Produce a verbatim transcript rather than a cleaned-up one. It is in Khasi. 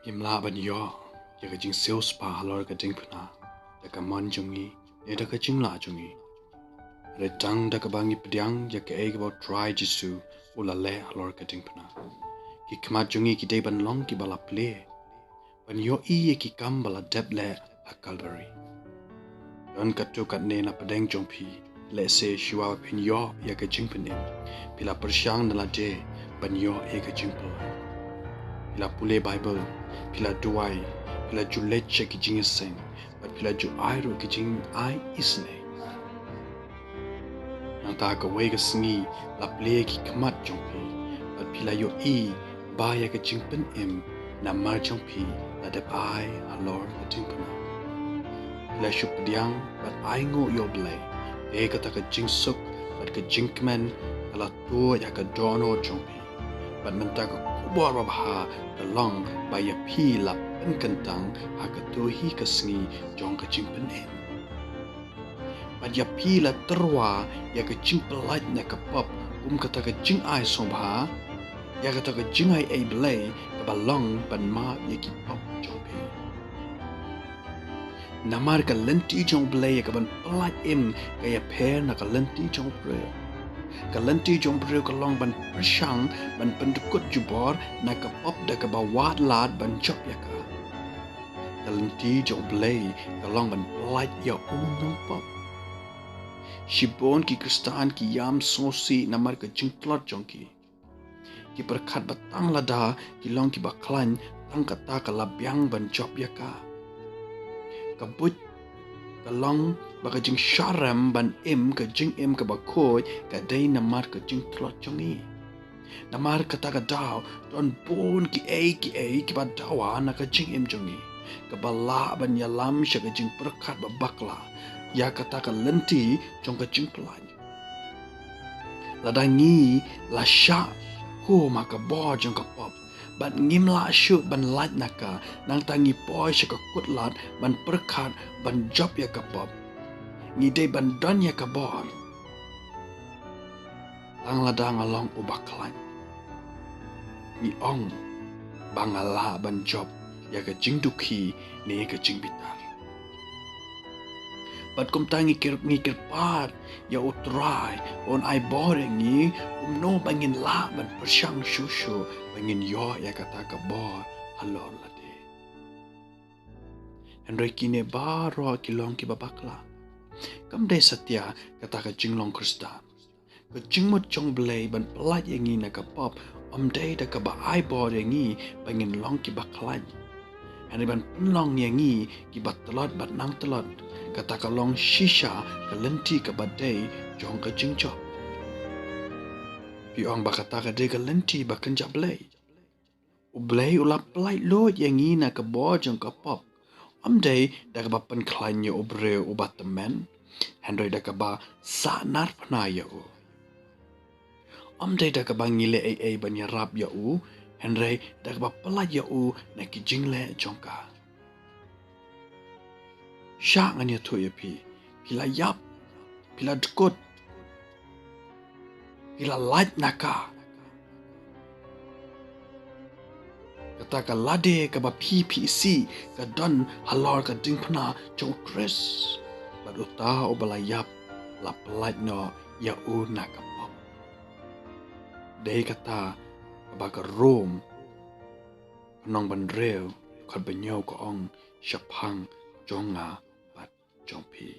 Ngim lah ban ïoh ïa ka jingsiewspah halor ka diengphna da ka mon jong ngi ne da ka jinglah jong ngi. Hynrei tang da kaba ngi pdiang ïa kaei kaba U Trai Jisu u la leh halor ka diengphna, ki khmat jong ngi ki dei ban long kiba la plie ban ïohi ïa ki kam ba la dep leh ha Kalbari. Don katto katne na pdeng jong phi, lehse shuwa ba phin ïoh ïa ka jingpynim, phi la pyrshang na lade ban ïoh ïa ka jingpyllait. Phi la pule Baibl, phi la duwai, phi la ju leit sha ki jingïaseng, bad phi la ju ai ruh ki jingai isynei. Nangta kawei ka sngi la plie ki khmat jong phi, bad phi la ïohi ba ïa ka jingpynim namar jong phi la dep ai halor ka diengphna. Phi la shu pdiang bad ainguh ïa U Blei, te kata ka jingsuk bad ka jingkmen ka la tuid ha ka dohnud jong phi. Bad mynta ka khubor babha ka long ba ïa phi la pynkyntang ha kato hi ka sngi jong ka jingpynim. Bad ïa phi la tyrwa ïa ka jingpyllait na ka pop kum kata ka jingai sngewbha, ïa kata ka jingai ei Blei kaba long ban map ïa ki pop jong phi. Namar ka lynti jong U Blei ïa kaban pyllait im ka ïapher na ka lynti jong u briew. Ka lynti jong u briew ka long ban pyrshang ban pyndkut jubor na ka pop da kaba wad lad ban jop ïa ka. Ka lynti jong U Blei ka long ban pyllait ïa u nongpop. Shibun ki Khristan ki ïam sngewsih namar ka jingtlot jong ki. Ki pyrkhat ba tang lada ki long kiba khlaiñ, tang kata ka la biang ban jop ïa ka. Ka buit ka long ba ka jingsharem ban im ka jingim kaba khuid ka dei namar ka jingtlot jong ngi. Namar kata ka daw don bun kiei kiei kiba dawa na ka jingim jong ngi, kaba lah ban ïalam sha ka jingpyrkhat ba bakla ïa kata ka lynti jong ka jingpyllait. Lada ngi la shah kum ha ka bor jong ka pop bad ngim lah shuh ban lait na ka, nangta ngi poi sha ka kutlad ban pyrkhat ban jop ïa ka pop, ngi dei ban don ïa ka bor. Tang lada nga long uba khlaiñ, ngi ong ba nga lah ban jop ïa ka jingdukhi ne ka jingbitar. Bad kumta ngi kyrpad ïa U Trai un ai bor ïa ngi kumno ba ngin lah ban pyrshang shuh shuh ba ngin ïoh ïa kata ka bor halor lade. Hynrei kine baroh ki long kiba bakla. Kam dei satia kata ka jinglong Khristan. Ka jingmut jong U Blei ban pyllait ïa ngi na ka pop ym dei da kaba ai bor ïa ngi ba ngin long kiba khlaiñ, hynrei ban pynlong ïa ngi kiba tlot bad nang tlot. Kata ka long shisha ka lynti kaba dei jong ka jingjop. Phi ong ba kata ka dei ka lynti ba kynja Blei? U Blei u la pyllait lut ïa ngi na ka bor jong ka pop ym dei da kaba pynkhlaiñ ïa u briew uba tymmen, hynrei da kaba sahnarphna ïa u. Ym dei da kaba ngi leh ei ei ban ïarap ïa u, hynrei da kaba pyllait ïa u na ki jingleh jong ka. Shah ngan ïathuh ïa phi, phi la ïap, phi la dkut, phi la lait na ka. Kata ka lade kaba phi phi isih ka don halor ka diengphna jong U Khrist. Bad uta uba la ïap la pyllait noh ïa u na ka pop. Dei kata kaba ka Rom, ka nongbah hynriew, ka dkhot ba hynñiew ka ong shaphang jong nga bad jong phi.